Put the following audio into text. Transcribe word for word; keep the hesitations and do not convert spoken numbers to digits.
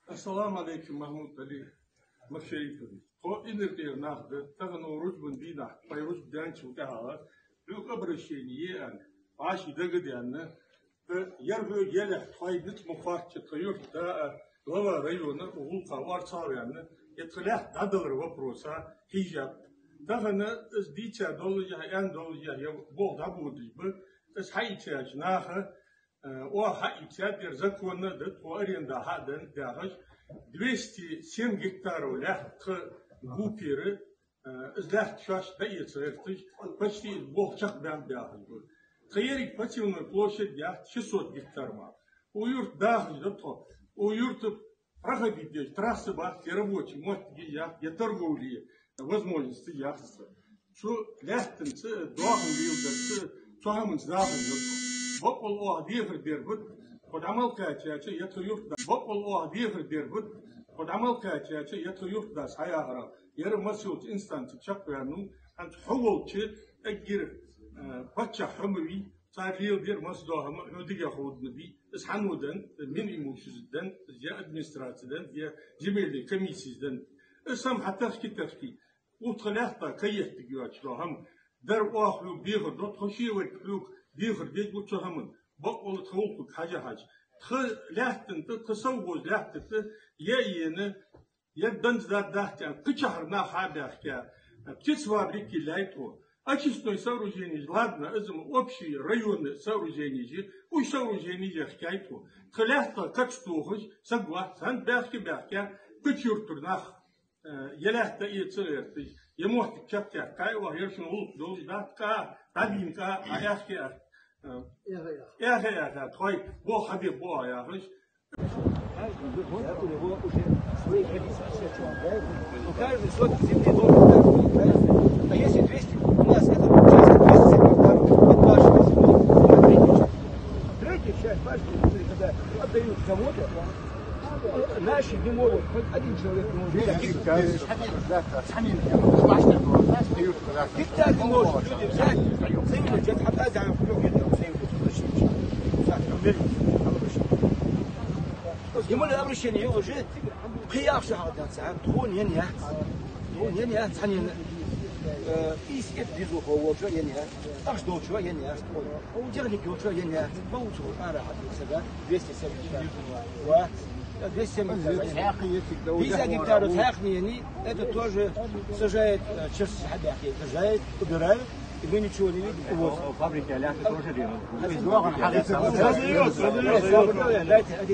Ассаламу Ӏалайкум, Махьмуд-Ӏали Макшарипович. Тхо Инаркъера нах да, тахан рузбан дийнахьа, вай рузба даьнначул тӀехьагӀа, хьога обращени е аьнна, вӀаший дага а даьнна, тха ер хьога елахь, тхоай низ ма кхоачча, тха юртда а, глава района а гӀулакха орцагӀваьнна, е тха лаьтта дӀадалара вопроса хьежаб. Тахан из дийца доллашехь, аьнна доллашехь, е болх дӀабодаш ба, из хьаийцача наха, э, оаха хьаийцад, ер законно а да, тхо аренда хьа а даьннад яхаш, двести семь гектаров лаьтта тха ГУПера, э, из лаьтта шоашта дӀаэца гӀерташ, почти из болх чакхбаьннаб яхаш ба. Тха еррига посевной площадь яц шестьсот гектар мара. Укх юрта дахаш да тхо. Укх юрта проходить деш трасса бац, е рабочий моттиг яц, е торговле возможность яц. Цу лаьттанца, доахан леладарца, цу хӀаманца дахаш да тхо. Бакъволла оаха дехар дергда, тхо дӀа мел кхаьчача, е тха юртда, бакъволла оаха дехар дергда, тхо дӀа мел кхаьчача, е тха юртдас хьаяхарах, ер массайолча инстанце чакхваьннав, хӀанз хьо волча, эггара, э, паччахь хӀама вий, цар леладер массадола хӀама хьона дегӀа ховргда, из хьанна да аьнна, Минимущества да аьнна, е администраци да аьнна, е земельни комиссис да аьнна. Из хӀама хьатахка, тахка, укх тха лаьтта каеттиг йоацаш дола хӀама дар оаха хьога дехар ду, тхо шеварг хьога дехар дергва цу хӀаман, бакъволла тха гӀулакхага хьежа-хьежа. Тха лаьттан тӀа, тха совгӀоз лаьтта тӀа, е ена, ер данза даргдац аьнна, кхычахьара нах хьа а баьхка, птицефабрика йиллай тхо. Очистной сооруженеш, ладно, из ма общий районни сооруженеш я, уж сооруженеш яхкай тхо. Тха лаьтта кац тохаш саг вац, хӀанз баьхка-баьхка, кхыча юртара нах, э, е лаьтта эца гӀерташ, е моттиг чакхъяьккхай оаха, ер шун гӀулакх долаш дац, кӀа, дӀадийна кӀа, а, эхке, э, эхе-эхе, тхоай болх хьабе боа яхаш, Каждый год у него уже свои границы. Ну, каждый соток земли должен так быть, правильно? А если двести, у нас это получается двести семь гектаров от нашего земли, третья часть. Третья часть, понимаете, когда отдают кому-то, э, наши не могут, хоть один человек не может. Двести гектаров. Гектар не может люди взять, заимут, взять, а так, а, трёх гектаров заимут. Именно обращение уже кхы яхаш хьадац, а, тхона ен яц. Тхона ен яц, хьанна ен, э, из эт дизу хо волчо ен яц. Ахш долчо ен яц. Техник йолчо ен яц. Получил ара хьадац, да? Двести семьдесят. Ва? Да, двести семьдесят. Пятьдесят гектаров хьаькхни яни, это тоже сажает, э, черс хьабаьхе, сажает, убирает, и мы ничего не видим. Вот. Фабрика лаьтта тоже делают. Продается, продается. Дайте